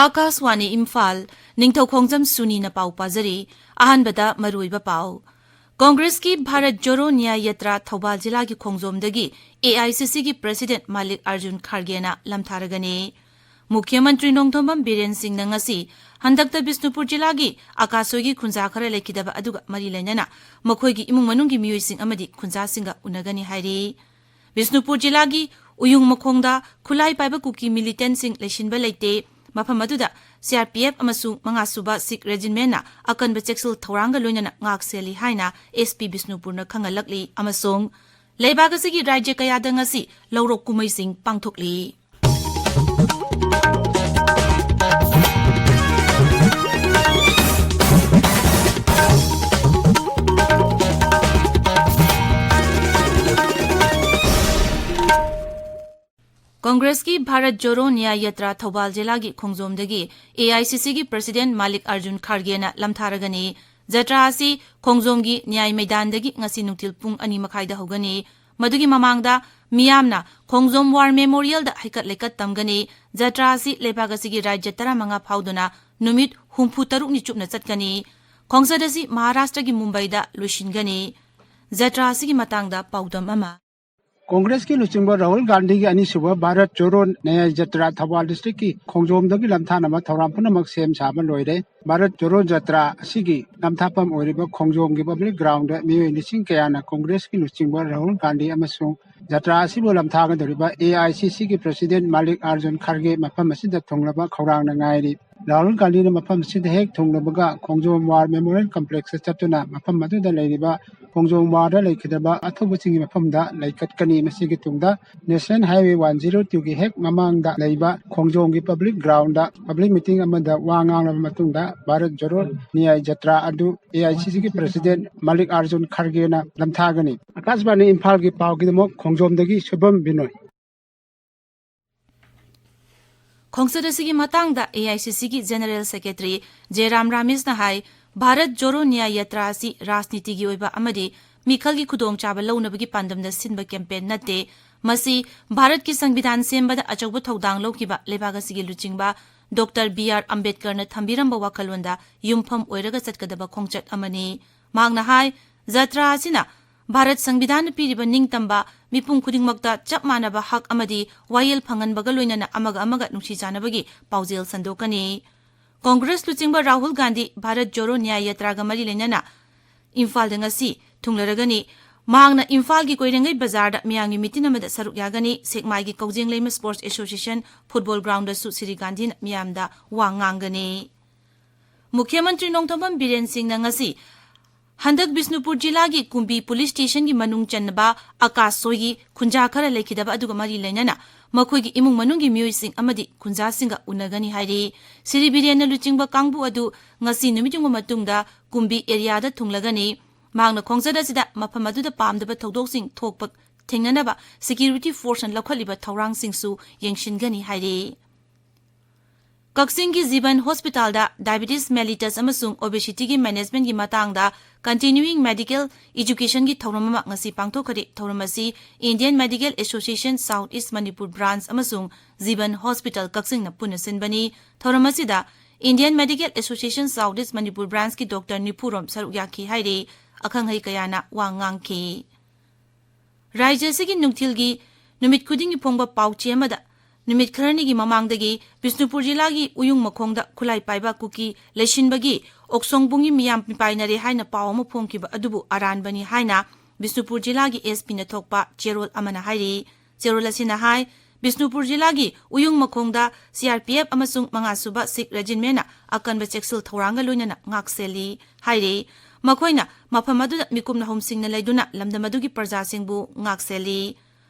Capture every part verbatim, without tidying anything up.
ꯑꯥꯀꯥꯁꯋꯥꯅꯤ ꯏꯝꯐꯥꯜ, ꯅꯤꯡꯊꯧ ꯈꯣꯡꯖꯝ ꯁꯨꯅꯤꯅ ꯄꯥꯎ ꯄꯥꯖꯔꯤ꯫ ꯑꯍꯥꯟꯕꯗ ꯃꯔꯨꯑꯣꯏꯕ ꯄꯥꯎ꯫ ꯀꯣꯡꯒ꯭ꯔꯦꯁꯀꯤ ꯚꯥꯔꯠ ꯖꯣꯔꯣ ꯅ꯭ꯌꯥꯌ ꯌꯥꯇ꯭ꯔꯥ ꯊꯧꯕꯥꯜ ꯖꯤꯂꯥꯒꯤ ꯈꯣꯡꯖꯣꯝꯗꯒꯤ ꯑꯦ ꯑꯥꯏ ꯁꯤ ꯁꯤꯒꯤ ꯄ꯭ꯔꯦꯁꯤꯗꯦꯟꯠ ꯃꯥꯂꯤꯛ ꯑꯔꯖꯨꯟ ꯈꯥꯔꯒꯦꯅ ꯂꯝꯊꯥꯔꯒꯅꯤ꯫ ꯃꯨꯈ꯭ꯌ ꯃꯟꯇ꯭ꯔꯤ ꯅꯣꯡꯊꯣꯝꯕꯝ ꯕꯤꯔꯦꯟ ꯁꯤꯡꯅ ꯉꯁꯤ ꯍꯟꯗꯛꯇ ꯕꯤꯁꯅꯨꯄꯨꯔ ꯖꯤꯂꯥꯒꯤ ꯑꯀꯥꯁꯣꯏꯒꯤ ꯈꯨꯟꯖꯥ ꯈꯔ ꯂꯩꯈꯤꯗꯕ ꯑꯗꯨꯒ ꯃꯔꯤ ꯂꯩꯅꯅ ꯃꯈꯣꯏꯒꯤ ꯏꯃꯨꯡ ꯃꯅꯨꯡꯒꯤ ꯃꯤꯑꯣꯏꯁꯤꯡ ꯑꯃꯗꯤ ꯈꯨꯟꯖꯥꯁꯤꯡꯒ ꯎꯅꯒꯅꯤ ꯍꯥꯏꯔꯤ꯫ ꯕꯤꯁꯅꯨꯄꯨꯔ ꯖꯤꯂꯥꯒꯤ ꯎꯌꯨꯡ ꯃꯈꯣꯡꯗ ꯈꯨꯠꯂꯥꯏ ꯄꯥꯏꯕ ꯀꯨꯀꯤ ꯃꯤꯂꯤꯇꯦꯟꯠꯁꯤꯡ ꯂꯩꯁꯤꯟꯕ ꯂꯩꯇꯦ꯫ ꯃꯐꯝ ꯑꯗꯨꯗ ꯁꯤ ꯑꯥꯔ ꯄꯤ ꯑꯦꯐ ꯑꯃꯁꯨꯡ ꯃꯉꯥꯁꯨꯕ ꯁꯤꯈ ꯔꯦꯖꯤꯃꯦꯟꯠꯅ ꯑꯀꯟꯕ ꯆꯦꯛꯁꯤꯜ ꯊꯧꯔꯥꯡꯒ ꯂꯣꯏꯅꯅ ꯉꯥꯛ ꯁꯦꯜꯂꯤ ꯍꯥꯏꯅ ꯑꯦꯁ ꯄꯤ ꯕꯤꯁꯅꯨꯄꯨꯔꯅ ꯈꯪꯍꯜꯂꯛꯂꯤ꯫ ꯑꯃꯁꯨꯡ ꯂꯩꯕꯥꯛ ꯑꯁꯤꯒꯤ ꯔꯥꯖ꯭ꯌ ꯀꯌꯥꯗ ꯉꯁꯤ ꯂꯧꯔꯣꯛ ꯀꯨꯝꯍꯩꯁꯤꯡ ꯄꯥꯡꯊꯣꯛꯂꯤ꯫ ꯀꯣꯡꯒ꯭ꯔꯦꯁꯀꯤ ꯚꯥꯔꯠ ꯖꯣꯔꯣ ꯅ꯭ꯌꯥꯌ ꯌꯥꯇ꯭ꯔꯥ ꯊꯧꯕꯥꯜ ꯖꯤꯂꯥꯒꯤ ꯈꯣꯡꯖꯣꯝꯗꯒꯤ ꯑꯦ ꯑꯥꯏ ꯁꯤ ꯁꯤꯒꯤ ꯄ꯭ꯔꯦꯁꯤꯗꯦꯟꯠ ꯃꯥꯂꯤꯛ ꯑꯔꯖꯨꯟ ꯈꯥꯔꯒꯦꯅ ꯂꯝꯊꯥꯔꯒꯅꯤ꯫ ꯖꯇ꯭ꯔꯥ ꯑꯁꯤ ꯈꯣꯡꯖꯣꯝꯒꯤ ꯅ꯭ꯌꯥꯌ ꯃꯩꯗꯥꯟꯗꯒꯤ ꯉꯁꯤ ꯅꯨꯡꯊꯤꯜ ꯄꯨꯡ ꯑꯅꯤ ꯃꯈꯥꯏꯗ ꯍꯧꯒꯅꯤ꯫ ꯃꯗꯨꯒꯤ ꯃꯃꯥꯡꯗ ꯃꯤꯌꯥꯝꯅ ꯈꯣꯡꯖꯣꯝ ꯋꯥꯔ ꯃꯦꯃꯣꯔꯤꯌꯦꯜꯗ ꯍꯩꯀꯠ ꯂꯩꯀꯠ ꯇꯝꯒꯅꯤ꯫ ꯖꯇ꯭ꯔꯥ ꯑꯁꯤ ꯂꯩꯕꯥꯛ ꯑꯁꯤꯒꯤ ꯔꯥꯖ꯭ꯌ ꯇꯔꯥꯃꯉꯥ ꯐꯥꯎꯗꯨꯅ ꯅꯨꯃꯤꯠ ꯍꯨꯝꯐꯨ ꯇꯔꯨꯛꯅꯤ ꯆꯨꯞꯅ ꯆꯠꯀꯅꯤ꯫ ꯈꯣꯡꯆꯠ ꯑꯁꯤ ꯃꯍꯥꯔꯥꯁꯇ꯭ꯔꯒꯤ ꯃꯨꯝꯕꯩꯗ ꯂꯣꯏꯁꯤꯟꯒꯅꯤ꯫ ꯖꯇ꯭ꯔꯥ ꯑꯁꯤꯒꯤ ꯃꯇꯥꯡꯗ ꯄꯥꯎꯗꯝ ꯑꯃ꯫ ꯀꯣꯡꯒ꯭ꯔꯦꯁꯀꯤ ꯂꯨꯆꯤꯡꯕ ꯔꯥꯍꯨꯜ ꯒꯥꯟꯙꯤꯒꯤ ꯑꯅꯤꯁꯨꯕ ꯚꯥꯔꯠ ꯖꯣꯔꯣ ꯅ꯭ꯌꯥꯌ ꯖꯇ꯭ꯔꯥ ꯊꯧꯕꯥꯜ ꯗꯤꯁꯇ꯭ꯔꯤꯛꯀꯤ ꯈꯣꯡꯖꯣꯝꯗꯒꯤ ꯂꯝꯊꯥꯅꯕ ꯊꯧꯔꯥꯡ ꯄꯨꯝꯅꯃꯛ ꯁꯦꯝ ꯁꯥꯕ ꯂꯣꯏꯔꯦ꯫ ꯚꯥꯔꯠ ꯖꯣꯔꯣ ꯖꯇ꯭ꯔꯥ ꯑꯁꯤꯒꯤ ꯂꯝꯊꯥꯐꯝ ꯑꯣꯏꯔꯤꯕ ꯈꯣꯡꯖꯣꯝꯒꯤ ꯄꯕ꯭ꯂꯤꯛ ꯒ꯭ꯔꯥꯎꯟꯗ ꯃꯤꯑꯣꯏ ꯂꯤꯁꯤꯡ ꯀꯌꯥꯅ ꯀꯣꯡꯒ꯭ꯔꯦꯁꯀꯤ ꯂꯨꯆꯤꯡꯕ ꯔꯥꯍꯨꯜ ꯒꯥꯟꯙꯤ ꯑꯃꯁꯨꯡ ꯖꯇ꯭ꯔꯥ ꯑꯁꯤꯕꯨ ꯂꯝꯊꯥꯒꯗꯧꯔꯤꯕ ꯑꯦ ꯑꯥꯏ ꯁꯤ ꯁꯤꯒꯤ ꯄ꯭ꯔꯦꯁꯤꯗꯦꯟꯠ ꯃꯥꯂꯤꯛ ꯑꯥꯔꯖꯨꯟ ꯈꯥꯔꯒꯦ ꯃꯐꯝ ꯑꯁꯤꯗ ꯊꯨꯡꯂꯕ ꯈꯧꯔꯥꯡꯅ ꯉꯥꯏꯔꯤ꯫ ꯔꯥꯍꯨꯜ ꯒꯥꯟꯙꯤꯅ ꯃꯐꯝ ꯑꯁꯤꯗ ꯍꯦꯛ ꯊꯨꯡꯂꯕꯒ ꯈꯣꯡꯖꯣꯝ ꯋꯥꯔ ꯃꯦꯃꯣꯔꯤꯌꯦꯜ ꯀꯝꯄ꯭ꯂꯦꯛꯁꯇ ꯆꯠꯇꯨꯅ ꯃꯐꯝ ꯑꯗꯨꯗ ꯂꯩꯔꯤꯕ ꯈꯣꯡꯖꯣꯝ ꯋꯥꯔꯗ ꯂꯩꯈꯤꯗꯕ ꯑꯊꯧꯕꯁꯤꯡꯒꯤ ꯃꯐꯝꯗ ꯂꯩꯀꯠꯀꯅꯤ꯫ ꯃꯁꯤꯒꯤ ꯇꯨꯡꯗ ꯅꯦꯁꯅꯦꯜ ꯍꯥꯏꯋꯦ ꯋꯥꯟ ꯖꯤꯔꯣ ꯇꯨꯒꯤ ꯍꯦꯛ ꯃꯃꯥꯡꯗ ꯂꯩꯕ ꯈꯣꯡꯖꯣꯝꯒꯤ ꯄꯕ꯭ꯂꯤꯛ ꯒ꯭ꯔꯥꯎꯟꯗ ꯄꯕ꯭ꯂꯤꯛ ꯃꯤꯇꯤꯡ ꯑꯃꯗ ꯋꯥ ꯉꯥꯡꯂꯕ ꯃꯇꯨꯡꯗ ꯚꯥꯔꯠ ꯖꯣꯔꯣ ꯅ꯭ꯌꯥꯌ ꯖꯇ꯭ꯔꯥ ꯑꯗꯨ ꯑꯦ ꯑꯥꯏ ꯁꯤ ꯁꯤꯒꯤ ꯄ꯭ꯔꯦꯁꯤꯗꯦꯟꯠ ꯃꯥꯂꯤꯛ ꯑꯥꯔꯖꯨꯟ ꯈꯥꯔꯒꯦꯅ ꯂꯝꯊꯥꯒꯅꯤ꯫ ꯑꯀꯥꯁꯕꯥꯅꯤ ꯏꯝꯐꯥꯜꯒꯤ ꯄꯥꯎꯒꯤꯗꯃꯛ ꯈꯣꯡꯖꯣꯝꯗꯒꯤ ꯁꯨꯕꯝ ꯕꯤꯅꯣꯏ꯫ ꯈꯣꯡꯆꯠ ꯑꯁꯤꯒꯤ ꯃꯇꯥꯡꯗ ꯑꯦ ꯑꯥꯏ ꯁꯤ ꯁꯤꯒꯤ ꯖꯦꯅꯔꯦꯜ ꯁꯦꯀ꯭ꯔꯦꯇꯔꯤ ꯖꯦꯔꯥꯝ ꯔꯥꯃꯦꯁꯅ ꯍꯥꯏ, ꯚꯥꯔꯠ ꯖꯣꯔꯣ ꯅ꯭ꯌꯥꯌ ꯌꯥꯇ꯭ꯔꯥ ꯑꯁꯤ ꯔꯥꯖꯅꯤꯇꯤꯒꯤ ꯑꯣꯏꯕ ꯑꯃꯗꯤ ꯃꯤꯈꯜꯒꯤ ꯈꯨꯗꯣꯡꯆꯥꯕ ꯂꯧꯅꯕꯒꯤ ꯄꯥꯟꯗꯝꯗ ꯁꯤꯟꯕ ꯀꯦꯝꯄꯦꯟ ꯅꯠꯇꯦ꯫ ꯃꯁꯤ ꯚꯥꯔꯠꯀꯤ ꯁꯪꯕꯤꯙꯥꯟ ꯁꯦꯝꯕꯗ ꯑꯆꯧꯕ ꯊꯧꯗꯥꯡ ꯂꯧꯈꯤꯕ ꯂꯩꯕꯥꯛ ꯑꯁꯤꯒꯤ ꯂꯨꯆꯤꯡꯕ ꯗꯣꯛꯇꯔ ꯕꯤ ꯑꯥꯔ ꯑꯝꯕꯦꯗꯀꯔꯅ ꯊꯝꯕꯤꯔꯝꯕ ꯋꯥꯈꯜꯂꯣꯟꯗ ꯌꯨꯝꯐꯝ ꯑꯣꯏꯔꯒ ꯆꯠꯀꯗꯕ ꯈꯣꯡꯆꯠ ꯑꯃꯅꯤ꯫ ꯃꯍꯥꯛꯅ ꯍꯥꯏ, ꯖꯇ꯭ꯔꯥ ꯑꯁꯤꯅ ꯚꯥꯔꯠ ꯁꯪꯕꯤꯙꯥꯟꯅ ꯄꯤꯔꯤꯕ ꯅꯤꯡꯇꯝꯕ ꯃꯤꯄꯨꯝ ꯈꯨꯗꯤꯡꯃꯛꯇ ꯆꯞ ꯃꯥꯟꯅꯕ ꯍꯛ ꯑꯃꯗꯤ ꯋꯥꯌꯦꯜ ꯐꯪꯍꯟꯕꯒ ꯂꯣꯏꯅꯅ ꯑꯃꯒ ꯑꯃꯒ ꯅꯨꯡꯁꯤ ꯆꯥꯟꯅꯕꯒꯤ ꯄꯥꯎꯖꯦꯜ ꯁꯟꯗꯣꯛꯀꯅꯤ꯫ ꯀꯣꯡꯒ꯭ꯔꯦꯁ ꯂꯨꯆꯤꯡꯕ ꯔꯥꯍꯨꯜ ꯒꯥꯟꯙꯤ ꯚꯥꯔꯠ ꯖꯣꯔꯣ ꯅ꯭ꯌꯥꯌ ꯌꯥꯇ꯭ꯔꯥꯒ ꯃꯔꯤ ꯂꯩꯅꯅ ꯏꯝꯐꯥꯜꯗ ꯉꯁꯤ ꯊꯨꯡꯂꯔꯒꯅꯤ꯫ ꯃꯍꯥꯛꯅ ꯏꯝꯐꯥꯜꯒꯤ ꯀꯣꯏꯔꯦꯡꯒꯩ ꯕꯖꯥꯔꯗ ꯃꯤꯌꯥꯝꯒꯤ ꯃꯤꯇꯤꯟ ꯑꯃꯗ ꯁꯔꯨꯛ ꯌꯥꯒꯅꯤ꯫ ꯁꯦꯛꯃꯥꯏꯒꯤ ꯀꯧꯖꯦꯡꯂꯩꯃ ꯁ꯭ꯄꯣꯔꯠꯁ ꯑꯦꯁꯣꯁꯤꯌꯦꯁꯟ ꯐꯨꯠꯕꯣꯜ ꯒ꯭ꯔꯥꯎꯟꯗꯁꯨ ꯁ꯭ꯔꯤ ꯒꯥꯟꯙꯤꯅ ꯃꯤꯌꯥꯝꯗ ꯋꯥ ꯉꯥꯡꯒꯅꯤ꯫ ꯃꯨꯈ꯭ꯌ ꯃꯟꯇ꯭ꯔꯤ ꯅꯣꯡꯊꯣꯝꯕꯝ ꯕꯤꯔꯦꯟ ꯁꯤꯡꯅ ꯉꯁꯤ ꯍꯟꯗꯛ ꯕꯤꯁꯅꯨꯄꯨꯔ ꯖꯤꯂꯥꯒꯤ ꯀꯨꯝꯕꯤ ꯄꯨꯂꯤꯁ ꯁ꯭ꯇꯦꯁꯟꯒꯤ ꯃꯅꯨꯡ ꯆꯟꯕ ꯑꯀꯥꯁ ꯁꯣꯏꯒꯤ ꯈꯨꯟꯖꯥ ꯈꯔ ꯂꯩꯈꯤꯗꯕ ꯑꯗꯨꯒ ꯃꯔꯤ ꯂꯩꯅꯅ ꯃꯈꯣꯏꯒꯤ ꯏꯃꯨꯡ ꯃꯅꯨꯡꯒꯤ ꯃꯤꯑꯣꯏꯁꯤꯡ ꯑꯃꯗꯤ ꯈꯨꯟꯖꯥꯁꯤꯡꯒ ꯎꯅꯒꯅꯤ ꯍꯥꯏꯔꯤ꯫ ꯁ꯭ꯔꯤ ꯕꯤꯔꯦꯟꯅ ꯂꯨꯆꯤꯡꯕ ꯀꯥꯡꯕꯨ ꯑꯗꯨ ꯉꯁꯤ ꯅꯨꯃꯤꯠ ꯌꯨꯡꯕ ꯃꯇꯨꯡꯗ ꯀꯨꯝꯕꯤ ꯑꯦꯔꯤꯌꯥꯗ ꯊꯨꯡꯂꯒꯅꯤ꯫ ꯃꯍꯥꯛꯅ ꯈꯣꯡꯆꯠ ꯑꯁꯤꯗ ꯃꯐꯝ ꯑꯗꯨꯗ ꯄꯥꯝꯗꯕ ꯊꯧꯗꯣꯛꯁꯤꯡ ꯊꯣꯛꯄ ꯊꯦꯡꯅꯅꯕ ꯁꯦꯀ꯭ꯌꯨꯔꯤꯇꯤ ꯐꯣꯔꯁꯅ ꯂꯧꯈꯠꯂꯤꯕ ꯊꯧꯔꯥꯡꯁꯤꯡꯁꯨ ꯌꯦꯡꯁꯤꯟꯒꯅꯤ ꯍꯥꯏꯔꯤ꯫ ꯀꯛꯆꯤꯡꯒꯤ ꯖꯤꯕꯟ ꯍꯣꯁꯄꯤꯇꯥꯜꯗ ꯗꯥꯏꯕꯤꯇꯤꯁ ꯃꯦꯂꯤꯇꯁ ꯑꯃꯁꯨꯡ ꯑꯣꯕꯦꯁꯤꯇꯤꯒꯤ ꯃꯦꯅꯦꯖꯃꯦꯟꯒꯤ ꯃꯇꯥꯡꯗ ꯀꯟꯇꯤꯅ꯭ꯌꯨꯋꯤꯡ ꯃꯦꯗꯤꯀꯦꯜ ꯏꯖꯨꯀꯦꯁꯟꯒꯤ ꯊꯧꯔꯝ ꯑꯃ ꯉꯁꯤ ꯄꯥꯡꯊꯣꯛꯈꯔꯦ꯫ ꯊꯧꯔꯝ ꯑꯁꯤ ꯏꯟꯗꯤꯌꯟ ꯃꯦꯗꯤꯀꯦꯜ ꯑꯦꯁꯣꯁꯤꯌꯦꯁꯟ ꯁꯥꯎꯠ ꯏꯁ ꯃꯅꯤꯄꯨꯔ ꯕ꯭ꯔꯥꯟꯆ ꯑꯃꯁꯨꯡ ꯖꯤꯕꯟ ꯍꯣꯁꯄꯤꯇꯥꯜ ꯀꯛꯆꯤꯡꯅ ꯄꯨꯟꯅ ꯁꯤꯟꯕꯅꯤ꯫ ꯊꯧꯔꯝ ꯑꯁꯤꯗ ꯏꯟꯗꯤꯌꯟ ꯃꯦꯗꯤꯀꯦꯜ ꯑꯦꯁꯣꯁꯤꯌꯦꯁꯟ ꯁꯥꯎꯠ ꯏꯁ ꯃꯅꯤꯄꯨꯔ ꯕ꯭ꯔꯥꯟꯆꯀꯤ ꯗꯣꯛꯇꯔ ꯅꯤꯐꯨꯔꯣꯝ ꯁꯔꯨꯛ ꯌꯥꯈꯤ ꯍꯥꯏꯔꯤ꯫ ꯑꯈꯪ ꯑꯍꯩ ꯀꯌꯥꯅ ꯋꯥ ꯉꯥꯡꯈꯤ꯫ ꯔꯥꯖ꯭ꯌ ꯑꯁꯤꯒꯤ ꯅꯨꯡꯊꯤꯜꯒꯤ ꯅꯨꯃꯤꯠ ꯈꯨꯗꯤꯡꯒꯤ ꯐꯣꯡꯕ ꯄꯥꯎꯆꯦ ꯑꯃꯗ ꯅꯨꯃꯤꯠ ꯈꯔꯅꯤꯒꯤ ꯃꯃꯥꯡꯗꯒꯤ ꯕꯤꯁꯅꯨꯄꯨꯔ ꯖꯤꯂꯥꯒꯤ ꯎꯌꯨꯡ ꯃꯈꯣꯡꯗ ꯈꯨꯠꯂꯥꯏ ꯄꯥꯏꯕ ꯀꯨꯀꯤ ꯂꯩꯁꯤꯟꯕꯒꯤ ꯑꯣꯛꯁꯣꯡꯕꯨꯡꯒꯤ ꯃꯤꯌꯥꯝ ꯃꯤꯄꯥꯏꯅꯔꯦ ꯍꯥꯏꯅ ꯄꯥꯎ ꯑꯃ ꯐꯣꯡꯈꯤꯕ ꯑꯗꯨꯕꯨ ꯑꯔꯥꯟꯕꯅꯤ ꯍꯥꯏꯅ ꯕꯤꯁꯅꯨꯄꯨꯔ ꯖꯤꯂꯥꯒꯤ ꯑꯦꯁ ꯄꯤꯅ ꯊꯣꯛꯄ ꯆꯦꯔꯣꯜ ꯑꯃꯅ ꯍꯥꯏꯔꯤ꯫ ꯆꯦꯔꯣꯜ ꯑꯁꯤꯅ ꯍꯥꯏ, ꯕꯤꯁꯅꯨꯄꯨꯔ ꯖꯤꯂꯥꯒꯤ ꯎꯌꯨꯡ ꯃꯈꯣꯡꯗ ꯁꯤ ꯑꯥꯔ ꯄꯤ ꯑꯦꯐ ꯑꯃꯁꯨꯡ ꯃꯉꯥꯁꯨꯕ ꯁꯤꯈ ꯔꯦꯖꯤꯃꯦꯟꯅ ꯑꯀꯟꯕ ꯆꯦꯛꯁꯤꯜ ꯊꯧꯔꯥꯡꯒ ꯂꯣꯏꯅꯅ ꯉꯥꯛꯁꯦꯜꯂꯤ ꯍꯥꯏꯔꯤ꯫ ꯃꯈꯣꯏꯅ ꯃꯐꯝ ꯑꯗꯨꯗ ꯃꯤꯀꯨꯞꯅ ꯍꯨꯝꯁꯤꯡꯅ ꯂꯩꯗꯨꯅ ꯂꯝꯗꯝ ꯑꯗꯨꯒꯤ ꯄ꯭ꯔꯖꯥꯁꯤꯡꯕꯨ ꯉꯥꯛꯁꯦꯜꯂꯤ꯫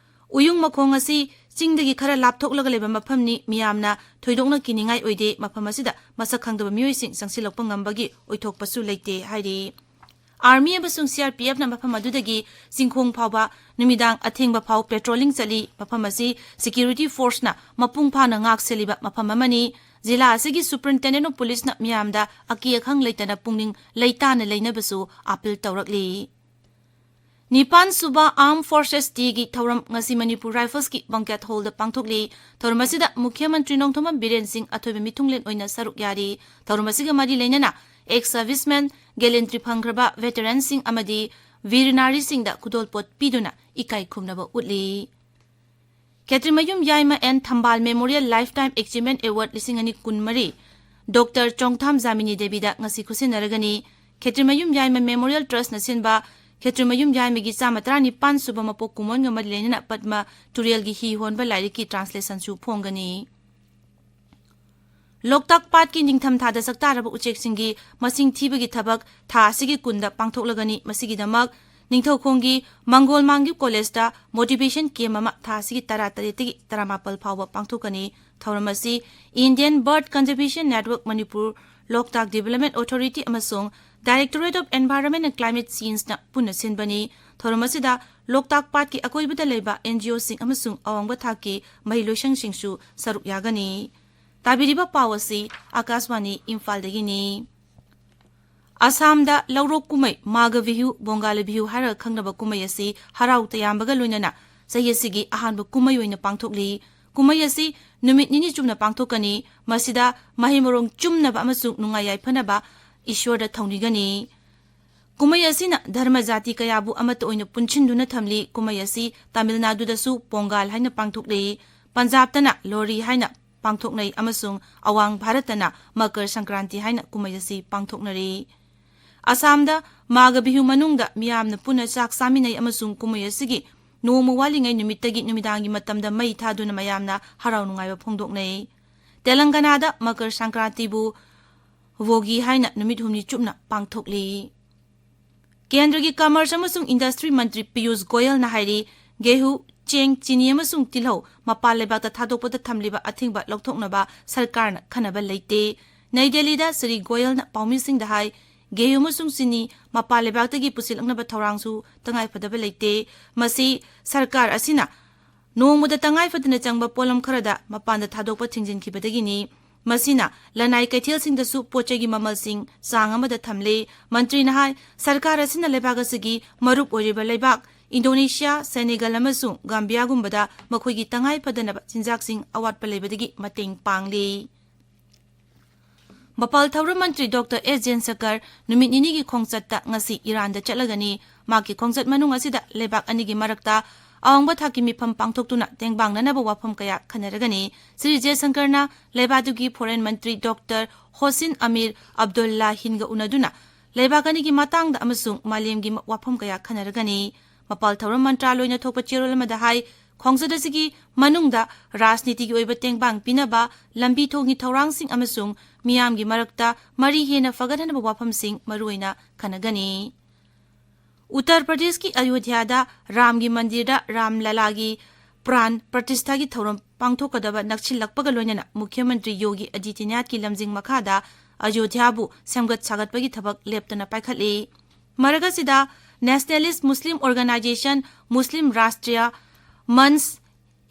ꯎꯌꯨꯡ ꯃꯈꯣꯡ ꯑꯁꯤ ꯆꯤꯡꯗꯒꯤ ꯈꯔ ꯂꯥꯞꯊꯣꯛꯂꯒ ꯂꯩꯕ ꯃꯐꯝꯅꯤ꯫ ꯃꯤꯌꯥꯝꯅ ꯊꯣꯏꯗꯣꯛꯅ ꯀꯤꯅꯤꯡꯉꯥꯏ ꯑꯣꯏꯗꯦ꯫ ꯃꯐꯝ ꯑꯁꯤꯗ ꯃꯁꯛ ꯈꯪꯗꯕ ꯃꯤꯑꯣꯏꯁꯤꯡ ꯆꯪꯁꯤꯜꯂꯛꯄ ꯉꯝꯕꯒꯤ ꯑꯣꯏꯊꯣꯛꯄꯁꯨ ꯂꯩꯇꯦ ꯍꯥꯏꯔꯤ꯫ ꯑꯥꯔꯃꯤ ꯑꯃꯁꯨꯡ ꯁꯤ ꯑꯥꯔ ꯄꯤ ꯑꯦꯐꯅ ꯃꯐꯝ ꯑꯗꯨꯗꯒꯤ ꯆꯤꯡꯈꯣꯡ ꯐꯥꯎꯕ ꯅꯨꯃꯤꯗꯥꯡ ꯑꯊꯦꯡꯕ ꯐꯥꯎ ꯄꯦꯇ꯭ꯔꯣꯂꯤꯡ ꯆꯠꯂꯤ꯫ ꯃꯐꯝ ꯑꯁꯤ ꯁꯦꯀ꯭ꯌꯨꯔꯤꯇꯤ ꯐꯣꯔꯁꯅ ꯃꯄꯨꯡ ꯐꯥꯅ ꯉꯥꯛ ꯁꯦꯜꯂꯤꯕ ꯃꯐꯝ ꯑꯃꯅꯤ꯫ ꯖꯤꯂꯥ ꯑꯁꯤꯒꯤ ꯁꯨꯄ꯭ꯔꯤꯟꯇꯦꯟꯗꯦꯟ ꯑꯣꯐ ꯄꯨꯂꯤꯁꯅ ꯃꯤꯌꯥꯝꯗ ꯑꯀꯤ ꯑꯈꯪ ꯂꯩꯇꯅ ꯄꯨꯛꯅꯤꯡ ꯂꯩꯇꯥꯅ ꯂꯩꯅꯕꯁꯨ ꯑꯥꯄꯤꯜ ꯇꯧꯔꯛꯂꯤ꯫ ꯅꯤꯄꯥꯟ ꯁꯨꯕ Armed Forces Day ꯒꯤ ꯊꯧꯔꯝ ꯉꯁꯤ ꯃꯅꯤꯄꯨꯔ Rifles ꯀꯤ Banquet Hall ꯗ ꯄꯥꯡꯊꯣꯛꯂꯤ꯫ ꯊꯧꯔꯝ ꯑꯁꯤꯗ ꯃꯨꯈ꯭ꯌ ꯃꯟꯇ꯭ꯔꯤ ꯅꯣꯡꯊꯣꯝꯕꯝ ꯕꯤꯔꯦꯟ ꯁꯤꯡ ꯑꯊꯣꯏꯕ ꯃꯤꯊꯨꯡꯂꯦꯟ ꯑꯣꯏꯅ ꯁꯔꯨꯛ ꯌꯥꯔꯤ꯫ ꯊꯧꯔꯝ ꯑꯁꯤꯒ ꯃꯔꯤ ꯂꯩꯅꯅ ex servicemen, gallantry ꯐꯪꯈ꯭ꯔꯕ veteran ꯁꯤꯡ ꯑꯃꯗꯤ ꯚꯤꯔ ꯅꯥꯔꯤꯁꯤꯡꯗ ꯈꯨꯗꯣꯜꯄꯣꯠ ꯄꯤꯗꯨꯅ ꯏꯀꯥꯏ ꯈꯨꯝꯅꯕ ꯎꯠꯂꯤ꯫ ꯈꯦꯇ꯭ꯔꯤꯃꯌꯨꯝ ꯌꯥꯏꯃ ꯑꯦꯟ ꯊꯝꯕꯥꯜ Memorial Lifetime Achievement Award ꯂꯤꯁꯤꯡ ꯑꯅꯤ ꯀꯨꯟꯃꯔꯤ ꯗꯣꯛꯇꯔ ꯆꯣꯡꯊꯥꯝ ꯖꯥꯃꯤꯅꯤ ꯗꯦꯕꯤꯗ ꯉꯁꯤ ꯈꯨꯠꯁꯤꯟꯅꯔꯒꯅꯤ꯫ ꯈꯦꯇ꯭ꯔꯤꯃꯌꯨꯝ ꯌꯥꯏꯃ Memorial Trust ꯅ ꯁꯤꯟꯕ ꯈꯦꯇ꯭ꯔꯤꯃꯌꯨꯝ ꯌꯥꯏꯃꯒꯤ ꯆꯥꯝꯃ ꯇꯔꯥꯅꯤꯄꯥꯟ ꯁꯨꯕ ꯃꯄꯣꯛ ꯀꯨꯝꯑꯣꯟꯒ ꯃꯔꯤ ꯂꯩꯅꯅ ꯄꯗꯃ ꯇꯨꯔꯦꯜꯒꯤ ꯍꯤ ꯍꯣꯟꯕ ꯂꯥꯏꯔꯤꯛꯀꯤ translation ꯁꯨ ꯐꯣꯡꯒꯅꯤ꯫ ꯂꯣꯛꯇꯥꯛ ꯄꯥꯠꯀꯤ ꯅꯤꯡꯊꯝꯊꯥꯗ ꯁꯛꯇꯥꯔꯕ ꯎꯆꯦꯛꯁꯤꯡꯒꯤ ꯃꯁꯤꯡ ꯊꯤꯕꯒꯤ ꯊꯕꯛ ꯊꯥ ꯑꯁꯤꯒꯤ ꯀꯨꯟꯗ ꯄꯥꯡꯊꯣꯛꯂꯒꯅꯤ꯫ ꯃꯁꯤꯒꯤꯗꯃꯛ ꯅꯤꯡꯊꯧꯈꯣꯡꯒꯤ ꯃꯪꯒꯣꯜ ꯃꯥꯡꯒꯤ ꯀꯣꯂꯦꯖꯇ motivation camp ꯑꯃ ꯊꯥ ꯑꯁꯤꯒꯤ ꯇꯔꯥꯇꯔꯦꯠꯇꯒꯤ ꯇꯔꯥꯃꯥꯄꯜ ꯐꯥꯎꯕ ꯄꯥꯡꯊꯣꯛꯀꯅꯤ꯫ ꯊꯧꯔꯝ ꯑꯁꯤ Indian Bird Conservation Network Manipur, ꯂꯣꯛꯇꯥꯛ Development Authority ꯑꯃꯁꯨꯡ Directorate of Environment and Climate Change ꯅ ꯄꯨꯟꯅ ꯁꯤꯟꯕꯅꯤ꯫ ꯊꯧꯔꯝ ꯑꯁꯤꯗ ꯂꯣꯛꯇꯥꯛ ꯄꯥꯠꯀꯤ ꯑꯀꯣꯏꯕꯗ ꯂꯩꯕ NGO ꯁꯤꯡ ꯑꯃꯁꯨꯡ ꯑꯋꯥꯡꯕ ꯊꯥꯛꯀꯤ ꯃꯍꯩꯂꯣꯏꯁꯪꯁꯤꯡꯁꯨ ꯁꯔꯨꯛ ꯌꯥꯒꯅꯤ꯫ ꯇꯥꯕꯤꯔꯤꯕ ꯄꯥꯎ ꯑꯁꯤ ꯑꯀꯥꯁꯕꯥꯅꯤ ꯏꯝꯐꯥꯜꯗꯒꯤꯅꯤ꯫ ꯑꯁꯥꯝꯗ ꯂꯧꯔꯣꯛ ꯀꯨꯝꯍꯩ ꯃꯥꯘ ꯕꯤꯍꯨ, ꯕꯣꯡꯒꯥꯂꯤ ꯕꯤꯍꯨ ꯍꯥꯏꯔꯒ ꯈꯪꯅꯕ ꯀꯨꯝꯍꯩ ꯑꯁꯤ ꯍꯔꯥꯎ ꯇꯌꯥꯝꯕꯒ ꯂꯣꯏꯅꯅ ꯆꯍꯤ ꯑꯁꯤꯒꯤ ꯑꯍꯥꯟꯕ ꯀꯨꯝꯍꯩ ꯑꯣꯏꯅ ꯄꯥꯡꯊꯣꯛꯂꯤ꯫ ꯀꯨꯝꯍꯩ ꯑꯁꯤ ꯅꯨꯃꯤꯠ ꯅꯤꯅꯤ ꯆꯨꯞꯅ ꯄꯥꯡꯊꯣꯛꯀꯅꯤ꯫ ꯃꯁꯤꯗ ꯃꯍꯩ ꯃꯔꯣꯡ ꯆꯨꯝꯅꯕ ꯑꯃꯁꯨꯡ ꯅꯨꯡꯉꯥꯏ ꯌꯥꯏꯐꯅꯕ ꯏꯁ꯭ꯋꯔꯗ ꯊꯧꯅꯤꯒꯅꯤ꯫ ꯀꯨꯝꯍꯩ ꯑꯁꯤꯅ ꯙꯔꯃ ꯖꯥꯇꯤ ꯀꯌꯥꯕꯨ ꯑꯃꯠꯇ ꯑꯣꯏꯅ ꯄꯨꯟꯁꯤꯟꯗꯨꯅ ꯊꯝꯂꯤ꯫ ꯀꯨꯝꯍꯩ ꯑꯁꯤ ꯇꯥꯃꯤꯜ ꯅꯥꯗꯨꯗꯁꯨ ꯄꯣꯡꯒꯥꯜ ꯍꯥꯏꯅ ꯄꯥꯡꯊꯣꯛꯂꯤ꯫ ꯄꯟꯖꯥꯕꯇꯅ ꯂꯣꯔꯤ ꯍꯥꯏꯅ ꯄꯥꯡꯊꯣꯛꯅꯩ ꯑꯃꯁꯨꯡ ꯑꯋꯥꯡ ꯚꯥꯔꯠꯇꯅ ꯃꯀꯔ ꯁꯪꯀ꯭ꯔꯥꯟꯇꯤ ꯍꯥꯏꯅ ꯀꯨꯝꯍꯩ ꯑꯁꯤ ꯄꯥꯡꯊꯣꯛꯅꯔꯤ꯫ ꯑꯁꯥꯝꯗ ꯃꯥꯘ ꯕꯤꯍꯨ ꯃꯅꯨꯡꯗ ꯃꯤꯌꯥꯝꯅ ꯄꯨꯟꯅ ꯆꯥꯛ ꯆꯥꯃꯤꯟꯅꯩ ꯑꯃꯁꯨꯡ ꯀꯨꯝꯍꯩ ꯑꯁꯤꯒꯤ ꯅꯣꯡꯃ ꯋꯥꯠꯂꯤꯉꯩ ꯅꯨꯃꯤꯠꯇꯒꯤ ꯅꯨꯃꯤꯗꯥꯡꯒꯤ ꯃꯇꯝꯗ ꯃꯩ ꯊꯥꯗꯨꯅ ꯃꯌꯥꯝꯅ ꯍꯔꯥꯎ ꯅꯨꯡꯉꯥꯏꯕ ꯐꯣꯡꯗꯣꯛꯅꯩ꯫ ꯇꯦꯂꯪꯒꯅꯥꯗ ꯃꯀꯔ ꯁꯪꯀ꯭ꯔꯥꯟꯇꯤꯕꯨ ꯚꯣꯒꯤ ꯍꯥꯏꯅ ꯅꯨꯃꯤꯠ ꯍꯨꯝꯅꯤ ꯆꯨꯞꯅ ꯄꯥꯡꯊꯣꯛꯂꯤ꯫ ꯀꯦꯟꯗ꯭ꯔꯒꯤ Commerce ꯑꯃꯁꯨꯡ Industry ꯃꯟꯇ꯭ꯔꯤ ꯄꯤꯌꯨꯁ ꯒꯣꯌꯜꯅ ꯍꯥꯏꯔꯤ, ꯒꯦꯍꯨ, ꯆꯦꯡ, ꯆꯤꯅꯤ ꯑꯃꯁꯨꯡ ꯇꯤꯜꯍꯧ ꯃꯄꯥꯟ ꯂꯩꯕꯥꯛꯇ ꯊꯥꯗꯣꯛꯄꯗ ꯊꯝꯂꯤꯕ ꯑꯊꯤꯡꯕ ꯂꯧꯊꯣꯛꯅꯕ ꯁꯔꯀꯥꯔꯅ ꯈꯟꯅꯕ ꯂꯩꯇꯦ꯫ ꯅꯩ ꯗꯦꯜꯂꯤꯗ ꯁ꯭ꯔꯤ ꯒꯣꯌꯜꯅ ꯄꯥꯎꯃꯤꯁꯤꯡꯗ ꯍꯥꯏ, ꯒꯦꯍꯨ ꯑꯃꯁꯨꯡ ꯆꯤꯅꯤ ꯃꯄꯥꯟ ꯂꯩꯕꯥꯛꯇꯒꯤ ꯄꯨꯁꯤꯜꯂꯛꯅꯕ ꯊꯧꯔꯥꯡꯁꯨ ꯇꯉꯥꯏꯐꯗꯕ ꯂꯩꯇꯦ꯫ ꯃꯁꯤ ꯁꯔꯀꯥꯔ ꯑꯁꯤꯅ ꯅꯣꯡꯃꯗ ꯇꯉꯥꯏ ꯐꯗꯅ ꯆꯪꯕ ꯄꯣꯠꯂꯝ ꯈꯔꯗ ꯃꯄꯥꯟꯗ ꯊꯥꯗꯣꯛꯄ ꯊꯤꯡꯖꯤꯟꯈꯤꯕꯗꯒꯤꯅꯤ꯫ ꯃꯁꯤꯅ ꯂꯅꯥꯏ ꯀꯩꯊꯦꯜꯁꯤꯡꯗꯁꯨ ꯄꯣꯠ ꯆꯩꯒꯤ ꯃꯃꯜꯁꯤꯡ ꯆꯥꯡ ꯑꯃꯗ ꯊꯝꯂꯦ꯫ ꯃꯟꯇ꯭ꯔꯤꯅ ꯍꯥꯏ, ꯁꯔꯀꯥꯔ ꯑꯁꯤꯅ ꯂꯩꯕꯥꯛ ꯑꯁꯤꯒꯤ ꯃꯔꯨꯞ ꯑꯣꯏꯔꯤꯕ ꯂꯩꯕꯥꯛ ꯏꯟꯗꯣꯅꯦꯁꯤꯌꯥ, ꯁꯦꯅꯦꯒꯜ ꯑꯃꯁꯨꯡ ꯒꯥꯝꯕꯤꯌꯥꯒꯨꯝꯕꯗ ꯃꯈꯣꯏꯒꯤ ꯇꯉꯥꯏ ꯐꯗꯅꯕ ꯆꯤꯟꯖꯥꯛꯁꯤꯡ ꯑꯋꯥꯠꯄ ꯂꯩꯕꯗꯒꯤ ꯃꯇꯦꯡ ꯄꯥꯡꯂꯤ꯫ ꯃꯄꯥꯜ ꯊꯧꯔꯝ ꯃꯟꯇ꯭ꯔꯤ ꯗꯣꯛꯇꯔ ꯑꯦꯁ ꯖꯌꯟꯁꯪꯀꯔ ꯅꯨꯃꯤꯠ ꯅꯤꯅꯤꯒꯤ ꯈꯣꯡꯆꯠꯇ ꯉꯁꯤ ꯏꯔꯥꯟꯗ ꯆꯠꯂꯒꯅꯤ꯫ ꯃꯍꯥꯛꯀꯤ ꯈꯣꯡꯆꯠ ꯃꯅꯨꯡ ꯑꯁꯤꯗ ꯂꯩꯕꯥꯛ ꯑꯅꯤꯒꯤ ꯃꯔꯛꯇ ꯑꯋꯥꯡꯕ ꯊꯥꯛꯀꯤ ꯃꯤꯐꯝ ꯄꯥꯡꯊꯣꯛꯇꯨꯅ ꯇꯦꯡꯕꯥꯡꯅꯅꯕ ꯋꯥꯐꯝ ꯀꯌꯥ ꯈꯟꯅꯔꯒꯅꯤ꯫ ꯁ꯭ꯔꯤ ꯖꯌꯁꯪꯀꯔꯅ ꯂꯩꯕꯥꯛ ꯑꯗꯨꯒꯤ ꯐꯣꯔꯦꯟ ꯃꯟꯇ꯭ꯔꯤ ꯗꯣꯛꯇꯔ ꯍꯣꯁꯤꯟ ꯑꯃꯤꯔ ꯑꯕꯗꯨꯜꯂꯥꯍꯤꯟꯒ ꯎꯅꯗꯨꯅ ꯂꯩꯕꯥꯛ ꯑꯅꯤꯒꯤ ꯃꯇꯥꯡꯗ ꯑꯃꯁꯨꯡ ꯃꯥꯂꯦꯝꯒꯤ ꯃ-, ꯋꯥꯐꯝ ꯀꯌꯥ ꯈꯟꯅꯔꯒꯅꯤ꯫ ꯃꯄꯥꯜ ꯊꯧꯔꯝ ꯃꯟꯇ꯭ꯔꯥꯂꯣꯏꯅ ꯊꯣꯛꯄ ꯆꯦꯔꯣꯜ ꯑꯃꯗ ꯍꯥꯏ, ꯈꯣꯡꯆꯠ ꯑꯁꯤꯒꯤ ꯃꯅꯨꯡꯗ ꯔꯥꯖꯅꯤꯇꯤꯒꯤ ꯑꯣꯏꯕ ꯇꯦꯡꯕꯥꯡ ꯄꯤꯅꯕ, ꯂꯝꯕꯤ ꯊꯣꯡꯒꯤ ꯊꯧꯔꯥꯡꯁꯤꯡ ꯑꯃꯁꯨꯡ ꯃꯤꯌꯥꯝꯒꯤ ꯃꯔꯛꯇ ꯃꯔꯤ ꯍꯦꯟꯅ ꯐꯒꯠꯍꯟꯅꯕ ꯋꯥꯐꯝꯁꯤꯡ ꯃꯔꯨꯑꯣꯏꯅ ꯈꯟꯅꯒꯅꯤ꯫ ꯎꯠꯇꯔ ꯄ꯭ꯔꯗꯦꯁꯀꯤ ꯑꯌꯣꯙ꯭ꯌꯥꯗ ꯔꯥꯝꯒꯤ ꯃꯟꯗꯤꯔꯗ ꯔꯥꯝ ꯂꯂꯥꯒꯤ ꯄ꯭ꯔꯥꯟ ꯄ꯭ꯔꯇꯤꯁꯊꯥꯒꯤ ꯊꯧꯔꯝ ꯄꯥꯡꯊꯣꯛꯀꯗꯕ ꯅꯛꯁꯤꯜꯂꯛꯄꯒ ꯂꯣꯏꯅꯅ ꯃꯨꯈ꯭ꯌ ꯃꯟꯇ꯭ꯔꯤ ꯌꯣꯒꯤ ꯑꯗꯤꯇ꯭ꯌꯅꯥꯊꯀꯤ ꯂꯝꯖꯤꯡ ꯃꯈꯥꯗ ꯑꯌꯣꯙ꯭ꯌꯥꯕꯨ ꯁꯦꯝꯒꯠ ꯁꯥꯒꯠꯄꯒꯤ ꯊꯕꯛ ꯂꯦꯞꯇꯅ ꯄꯥꯏꯈꯠꯂꯤ꯫ ꯃꯔꯛ ꯑꯁꯤꯗ, ꯅꯦꯁꯅꯦꯂꯤꯁ ꯃꯨꯁꯂꯤꯝ ꯑꯣꯔꯒꯅꯥꯏꯖꯦꯁꯟ ꯃꯨꯁꯂꯤꯝ ꯔꯥꯁꯇ꯭ꯔꯤꯌꯥ ꯃꯟꯁ,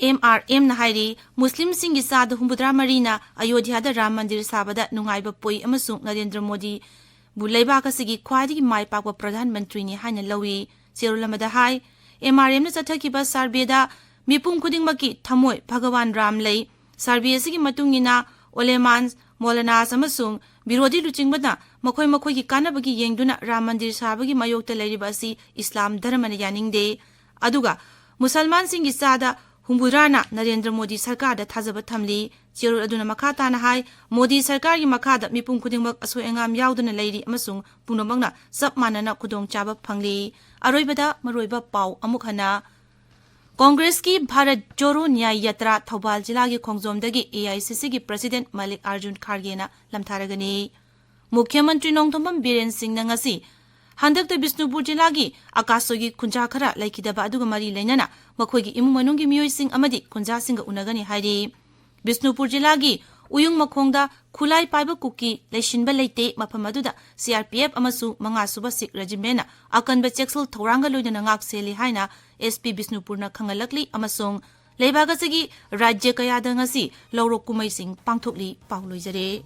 ꯑꯦꯝ ꯑꯥꯔ ꯑꯦꯝꯅ ꯍꯥꯏꯔꯤ, ꯃꯨꯁꯂꯤꯝꯁꯤꯡꯒꯤ ꯆꯥꯗ ꯍꯨꯝꯐꯨꯇꯔꯥ ꯃꯔꯤꯅ ꯑꯌꯣꯙ꯭ꯌꯥꯗ ꯔꯥꯝ ꯃꯟꯗꯤꯔ ꯁꯥꯕꯗ ꯅꯨꯡꯉꯥꯏꯕ ꯄꯣꯛꯏ ꯑꯃꯁꯨꯡ ꯅꯔꯦꯟꯗ꯭ꯔ ꯃꯣꯗꯤꯕꯨ ꯂꯩꯕꯥꯛ ꯑꯁꯤꯒꯤ ꯈ꯭ꯋꯥꯏꯗꯒꯤ ꯃꯥꯏ ꯄꯥꯛꯄ ꯄ꯭ꯔꯙꯥꯟ ꯃꯟꯇ꯭ꯔꯤꯅꯤ ꯍꯥꯏꯅ ꯂꯧꯏ꯫ ꯆꯦꯔꯣꯜ ꯑꯃꯗ ꯍꯥꯏ, ꯑꯦꯝ ꯑꯥꯔ ꯑꯦꯝꯅ ꯆꯠꯊꯈꯤꯕ ꯁꯔꯚꯦꯗ ꯃꯤꯄꯨꯝ ꯈꯨꯗꯤꯡꯃꯛꯀꯤ ꯊꯃꯣꯏ ꯚꯒꯋꯥꯟ ꯔꯥꯝ ꯂꯩ꯫ ꯁꯔꯚꯦ ꯑꯁꯤꯒꯤ ꯃꯇꯨꯡ ꯏꯟꯅ ꯑꯣꯂꯦꯃꯥꯟꯁ, ꯃꯣꯂꯅꯥꯁ ꯑꯃꯁꯨꯡ ꯕꯤꯔꯣꯙꯤ ꯂꯨꯆꯤꯡꯕꯅ ꯃꯈꯣꯏ ꯃꯈꯣꯏꯒꯤ ꯀꯥꯟꯅꯕꯒꯤ ꯌꯦꯡꯗꯨꯅ ꯔꯥꯝ ꯃꯟꯗꯤꯔ ꯁꯥꯕꯒꯤ ꯃꯥꯌꯣꯛꯇ ꯂꯩꯔꯤꯕ ꯑꯁꯤ ꯏꯁꯂꯥꯝ ꯙꯔꯃꯅ ꯌꯥꯅꯤꯡꯗꯦ꯫ ꯑꯗꯨꯒ ꯃꯨꯁꯜꯃꯥꯟꯁꯤꯡꯒꯤ ꯆꯥꯗ ꯍꯨꯝꯐꯨꯇꯔꯥꯅ ꯅꯔꯦꯟꯗ꯭ꯔ ꯃꯣꯗꯤ ꯁꯔꯀꯥꯔꯗ ꯊꯥꯖꯕ ꯊꯝꯂꯤ꯫ ꯆꯦꯔꯣꯜ ꯑꯗꯨꯅ ꯃꯈꯥ ꯇꯥꯅ ꯍꯥꯏ, ꯃꯣꯗꯤ ꯁꯔꯀꯥꯔꯒꯤ ꯃꯈꯥꯗ ꯃꯤꯄꯨꯝ ꯈꯨꯗꯤꯡꯃꯛ ꯑꯁꯣꯏ ꯑꯉꯥꯝ ꯌꯥꯎꯗꯅ ꯂꯩꯔꯤ ꯑꯃꯁꯨꯡ ꯄꯨꯝꯅꯃꯛꯅ ꯆꯞ ꯃꯥꯟꯅꯅ ꯈꯨꯗꯣꯡꯆꯥꯕ ꯐꯪꯂꯤ꯫ ꯑꯔꯣꯏꯕꯗ ꯃꯔꯨꯑꯣꯏꯕ ꯄꯥꯎ ꯑꯃꯨꯛ ꯍꯟꯅ꯫ ꯀꯣꯡꯒ꯭ꯔꯦꯁꯀꯤ ꯚꯥꯔꯠ ꯖꯣꯔꯣ ꯅ꯭ꯌꯥꯏ ꯌꯥꯇ꯭ꯔꯥ ꯊꯧꯕꯥꯜ ꯖꯤꯂꯥꯒꯤ ꯈꯣꯡꯖꯣꯝꯗꯒꯤ ꯑꯦ ꯑꯥꯏ ꯁꯤ ꯁꯤꯒꯤ ꯄ꯭ꯔꯁꯤꯗꯦꯟꯠ ꯃꯜꯂꯤꯛ ꯑꯥꯔꯖꯨꯟ ꯈꯥꯔꯒꯦꯅ ꯂꯝꯊꯥꯔꯒꯅꯤ꯫ ꯃꯨꯈ꯭ꯌ ꯃꯟꯇ꯭ꯔꯤ ꯅꯣꯡꯊꯣꯝꯕꯝ ꯕꯤꯔꯦꯟ ꯁꯤꯡꯅ ꯉꯁꯤ ꯍꯟꯗꯛꯇ ꯕꯤꯁꯅꯨꯄꯨꯔ ꯖꯤꯂꯥꯒꯤ ꯑꯀꯥꯁꯣꯏꯒꯤ ꯈꯨꯟꯖꯥ ꯈꯔ ꯂꯩꯈꯤꯗꯕ ꯑꯗꯨꯒ ꯃꯔꯤ ꯂꯩꯅꯅ ꯃꯈꯣꯏꯒꯤ ꯏꯃꯨꯡ ꯃꯅꯨꯡꯒꯤ ꯃꯤꯑꯣꯏꯁꯤꯡ ꯑꯃꯗꯤ ꯈꯨꯟꯖꯥꯁꯤꯡꯒ ꯎꯅꯒꯅꯤ ꯍꯥꯏꯔꯤ꯫ ꯕꯤꯁꯅꯨꯄꯨꯔ ꯖꯤꯂꯥꯒꯤ ꯎꯌꯨꯡ ꯃꯈꯣꯡꯗ ꯈꯨꯂꯥꯏ ꯄꯥꯏꯕ ꯀꯨꯀꯤ ꯂꯩꯁꯤꯟꯕ ꯂꯩꯇꯦ꯫ ꯃꯐꯝ ꯑꯗꯨꯗ ꯁꯤ ꯑꯥꯔ ꯄꯤ ꯑꯦꯐ ꯑꯃꯁꯨꯡ ꯃꯉꯥꯁꯨꯕ ꯁꯤꯈ ꯔꯦꯖꯤꯃꯦꯟꯅ ꯑꯀꯟꯕ ꯆꯦꯛꯁꯤꯜ ꯊꯧꯔꯥꯡꯒ ꯂꯣꯏꯅꯅ ꯉꯥꯛ ꯁꯦꯜꯂꯤ ꯍꯥꯏꯅ ꯑꯦꯁ ꯄꯤ ꯕꯤꯁꯅꯨꯄꯨꯔꯅ ꯈꯪꯍꯜꯂꯛꯂꯤ ꯑꯃꯁꯨꯡ ꯂꯩꯕꯥꯛ ꯑꯁꯤꯒꯤ ꯔꯥꯖ꯭ꯌ ꯀꯌꯥꯗ ꯉꯁꯤ ꯂꯧꯔꯣꯛ ꯀꯨꯝꯍꯩꯁꯤꯡ ꯄꯥꯡꯊꯣꯛꯂꯤ꯫ ꯄꯥꯎ ꯂꯣꯏꯖꯔꯦ꯫